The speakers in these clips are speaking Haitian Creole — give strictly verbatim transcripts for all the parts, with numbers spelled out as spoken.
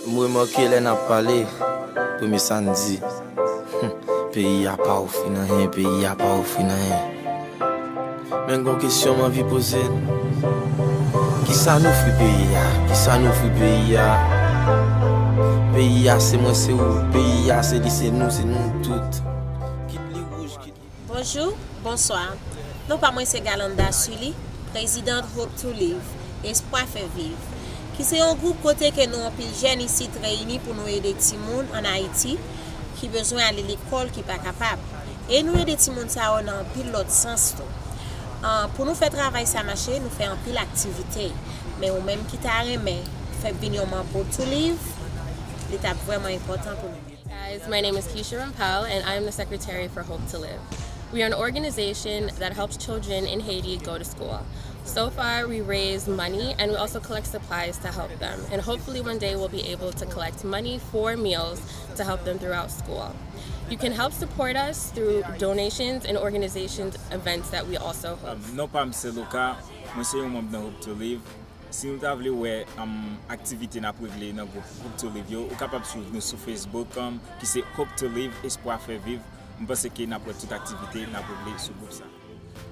M remake lè n ap pale, premye sa n di, hmm, peyi a pa ofri n anyen, peyi a pa ofri n anyen. Men gon kesyon m anvi poze n. Kisa n ofri peyi a? Kisa n ofri peyi a? Peyi a se mwen, se ou. Peyi a se li, se nou, se nou tout. Kit li wouj, kit li. Bonjou, bonswa. Non pa mwen se Galanda Sully, prezidant Hope to Live, Espwa Fè Viv, ki se yon gwoup kote ke nou anpil jèn isit reyini pou nou ede timoun ann Ayiti ki bezwen ale lekòl, ki pa kapab. E nou ede timoun sa yo nan anpil lòt sans tou. Ah, pou nou fè travay sa mache, nou fè anpil aktivite. Men ou menm ki ta renmen fè vin yon manm Hope to Live, li t ap vrèman enpòtan pou nou. Guys, my name is Keisha Rampal, and I am the secretary for Hope to Live. We are an organization that helps children in Haiti go to school. So far, we raise money and we also collect supplies to help them. And hopefully, one day, we'll be able to collect money for meals to help them throughout school. You can help support us through donations and organizations events that we also host. Non pa m se Luka, mwen se yon manm nan Hope to Live. Si nou ta vle wè, um, aktivite n ap regle nan gwoup Hope to Live yo, ou kapab swiv nou sou Facebook, um, ki se Hope to Live, Espwa Fè Viv. M panse ke n ap wè tout aktivite n ap regle sou gwoup sa.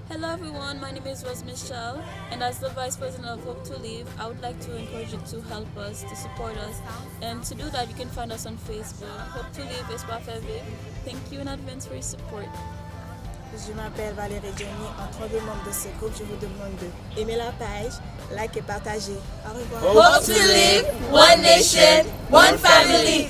Hello everyone, my name is Rose Michelle, and as the vice president of Hope to Live, I would like to encourage you to help us, to support us, and to do that you can find us on Facebook, Hope to Live, Espwa Fè Viv. Thank you in advance for your support. Je m'appelle Valérie Johnny. En tant que membre de ce groupe, je vous demande de aimer la page, liker et partager. Au revoir. Hope to Live, one nation, one family.